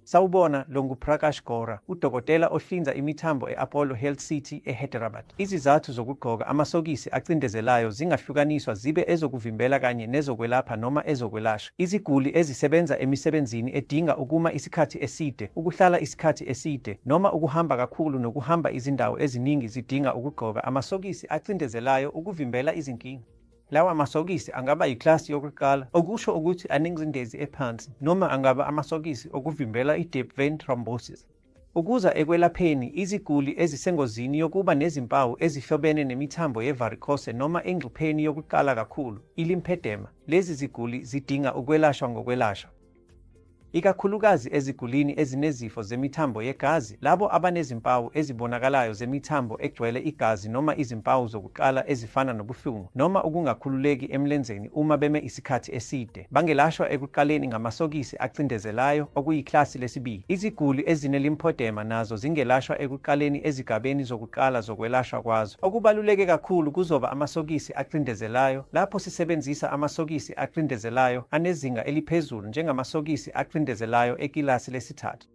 Sawubona, lo nguPrakash Gora, udokotela ohlinza imithambo e-Apollo Health City eHyderabad. Izizathu zokugqoka amasokisi acindezelayo zingahlukaniswa zibe ezokuvimbela kanye nezokwelapha noma ezokwelashwa. Iziguli ezisebenza emisebenzini edinga ukuma isikhathi eside, ukuhlala isikhathi eside, noma ukuhamba kakhulu nokuhamba izindawo eziningi zidinga ukugqoka amasokisi acindezelayo ukuvimbela izinkinga. Lawa masokisi angaba yiklasi yokuqala, okusho ukuthi anengcindezi ephansi, noma angaba amasokisi okuvimbela i-deep vein thrombosis. Ukuza ekwelapheni iziguli ezisengozini yokuba nezimpawu ezihlobene nemithambo ye-varicose noma engcupheni yokuqala kakhulu i-lymphedema, lezi ziguli zidinga ukwelashwa ngokwelashwa. Ikakhulukazi ezigulini ezinezifo zemithambo yegazi, labo abanezimpawu ezibonakalayo zemithambo egcwele igazi noma izimpawu zokuqala ezifana nobuhlungu noma ukungakhululeki emlenzeni uma beme isikhathi eside, bangelashwa ekuqaleni ngamasokisi acindezelayo, okuyiklasi lesibili. Iziguli ezine-lymphedema nazo zingelashwa ekuqaleni ezigabeni zokuqala zokwelashwa kwazo. Okubaluleke kakhulu kuzoba amasokisi acindezelayo. Lapho sisebenzisa amasokisi acindezelayo anezinga eliphezulu njengamasokisi acindezelayo ekilasi lesithathu.